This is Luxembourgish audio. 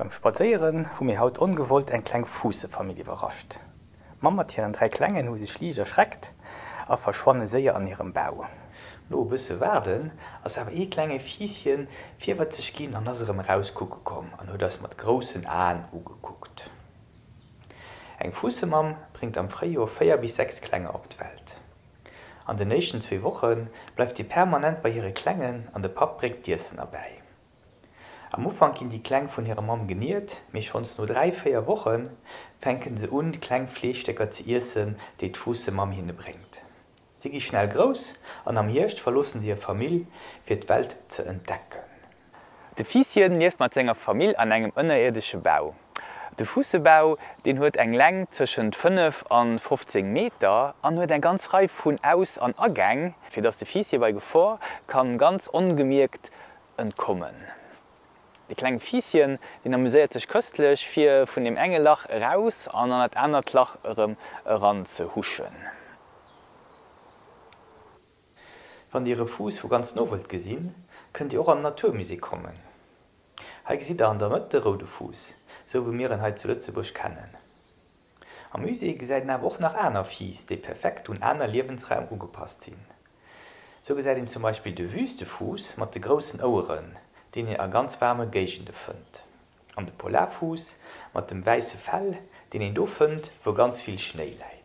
Beim Spadséieren hu mir haut ongewollt eng kleng Fuussefamill iwwerrascht. D'Mamm mat hiren 3 Klengen hu sech liicht erschreckt a verschwanne séier an hirem Bau. No e bësse Waarden ass awer ee klenge Fiisschen virwëtzeg ginn an ass erëm eraus kucke komm an huet eis mat groussen Aen ugekuckt. Eng Fuussemamm bréngt am Fréijoer 4 bis 6 Klenger op d'Welt. An den éischten zwee Woche bleift si permanent bei hire Klengen an de Papp bréngt d'Iessen erbäi. Am Ufank ginn déi Kleng vun hirer Mamm geniert, mee schonns no 3, 4 Woche fänken se un, kleng Fleeschstécker ze iessen, déi d'Fuussemamm hinne bréngt. Si gi schnell grouss an am Hierscht verloossen se hir Famill, fir d'Welt ze entdecken. De Fiisschen lieft mat senger Famill an engem ënnerierdesche Bau. De Fuussebau, deen huet eng Längt tëschent 5 an 15 Meter an huet eng ganz Rei vun Aus an Agäng, fir dass de Fiisschen bei Gefor kann ganz ongemierkt entkommen. De klenge Fiisschen, deen amuséiert sech köstlech, fir vun deem enge Lach eraus an an dat anert Lach erëm eran ze huschen. Wann Dir e Fuuss vu ganz no wëllt gesinn, kënnt Dir och an den Naturmusée kommen. Hei gesitt der an der Mëtt de roude Fuuss, sou wéi mir en hei zu Lëtzebuerg kennen. Am Musée gesäit een awer och nach aner Fiiss, déi perfekt un aner Liewensraum ugepasst sinn. Sou gesäit een zum Beispill de Wüstefuuss mat de groussen Oueren, deen een a ganz waarme Géigende fënnt, an de Polarfuuss mat dem wäisse Fell, deen een do fënnt, wou ganz vill Schnéi läit.